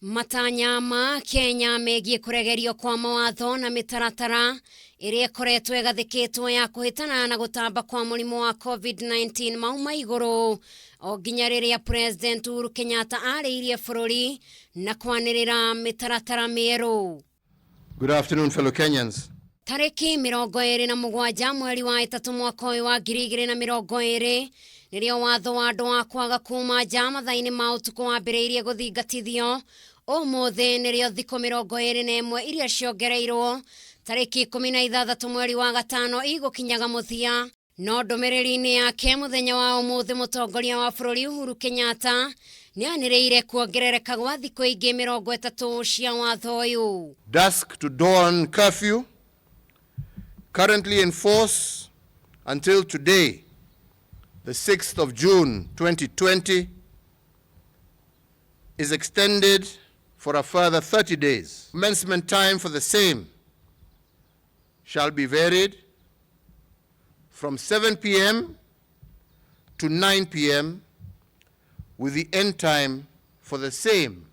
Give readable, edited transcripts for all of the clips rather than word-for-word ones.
Matanya ma Kenya megiĩ kũregerio kwa mawatho na mĩtaratara ĩrĩa ĩkoretwo ĩgathĩkĩtwo ya kũhĩtana na gũtamba kwa mũrimũ wa COVID-19 mauma igũrũ o nginya rĩrĩa President Uhuru Kenyatta arĩirie bũrũri na kwanĩrĩra mĩtaratara mĩerũ. Good afternoon, fellow Kenyans. Tarĩki 27 mweri wa 3 mwaka ũyũ wa 2020 nĩrĩo watho wa andũ wa kwaga kuma nja mathaa-inĩ ma ũtukũ wambĩrĩirie gũthingatithio. Ũmũthĩ nĩrĩo thikũ 21 iria ciongereirwo tarĩki 16 mweri wa 5 igũkinyaga mũthia. No ndũmĩrĩri-inĩ yake mũthenya wa ũmũthĩ, mũtongoria wa bũrũri Uhuru Kenyatta nĩanĩrĩire kuongerereka gwa thikũ ingĩ 30 cia watho ũyũ. Dusk to dawn curfew, currently in force until today, the 6th of June 2020, is extended for a further 30 days. Commencement time for the same shall be varied from 7 p.m. to 9 p.m., with the end time for the same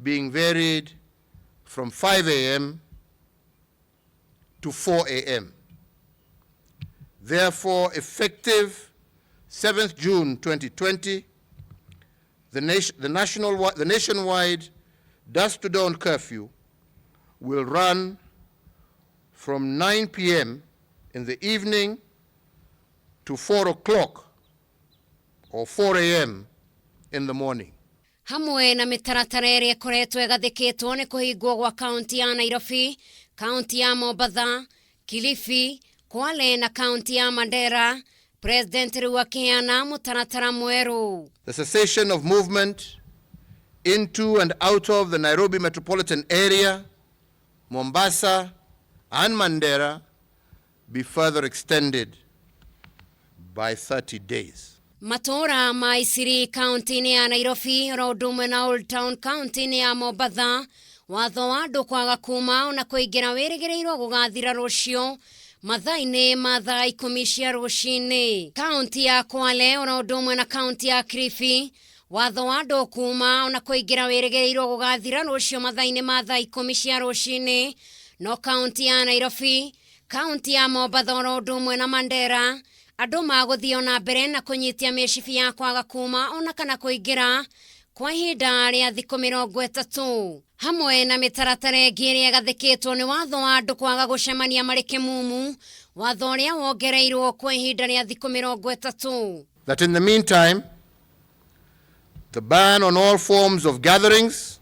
being varied from 5 a.m. to 4 a.m. Therefore, effective 7th June 2020, the nationwide dusk to dawn curfew will run from 9 p.m. in the evening to 4 o'clock or 4 a.m. in the morning. Hamwe na mĩtaratara ĩrĩa ĩkoretwo ĩgathĩkĩtwo nĩ kũhingwo gwa kaunti ya Nairobi, kaunti ya Mombatha, Kilifi, Kwale na kaunti ya Mandera, President rĩu akĩheana mũtaratara mwerũ. The cessation of movement into and out of the Nairobi metropolitan area, Mombasa and Mandera be further extended by 30 days. Matũũra ma Isiri kaunti-inĩ ya Nairobi oro ũndũ ũmwe na Old Town kaunti-inĩ ya Mombatha, watho wa andũ kwaga kuma ona kũingĩra wĩrĩgĩrĩirwo gũgathira rũciũ mathaa-inĩ ma thaa 10 cia rũcinĩ. Kaunti ya Kwale oro ũndũ ũmwe na kaunti ya Kilifi, watho wa andũ kuma ona kũingĩra wĩrĩgĩrĩirwo gũgathira rũciũ mathaa-inĩ ma thaa 10 cia rũcinĩ. No kaunti ya Nairobi, kaunti ya Mombatha oro ũndũ ũmwe na Mandera, andũ magũthiĩ ona mbere na kũnyitia mĩcibi ya kwaga kuma ona kana kũingĩra kwa ihinda rĩa thikũ 30. Hamwe na mĩtaratara ĩngĩ ĩrĩa ĩgathĩkĩtwo nĩ watho wa andũ kwaga gũcemania marĩ kĩmumu, watho ũrĩa wongereirwo kwa ihinda rĩa thikũ 30. That in the meantime, the ban on all forms of gatherings,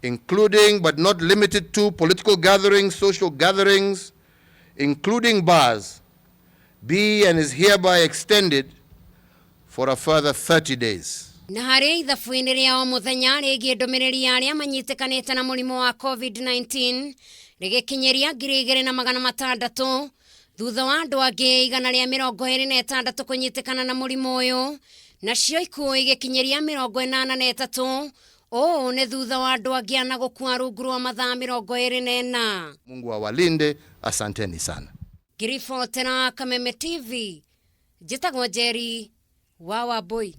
including but not limited to political gatherings, social gatherings, including bars, be and is hereby extended for a further 30 days. Na harĩ ithabu-inĩ rĩa o mũthenya rĩgiĩ ndũmĩrĩri ya arĩa manyitĩkanĩte na mũrimũ wa COVID-19 rĩgĩkinyĩria 2600 thutha wa andũ angĩ 126 kũnyitĩkana na mũrimũ ũyũ, nacio ikuũ igĩkinyĩria 83. Ũũ nĩ thutha wa andũ angĩ ana gũkua rungu rwa mathaa 24. Mungu awalinde, asanteni sana. Ngĩribotera Kameme TV, njĩtagwo Njeri wa Wambui.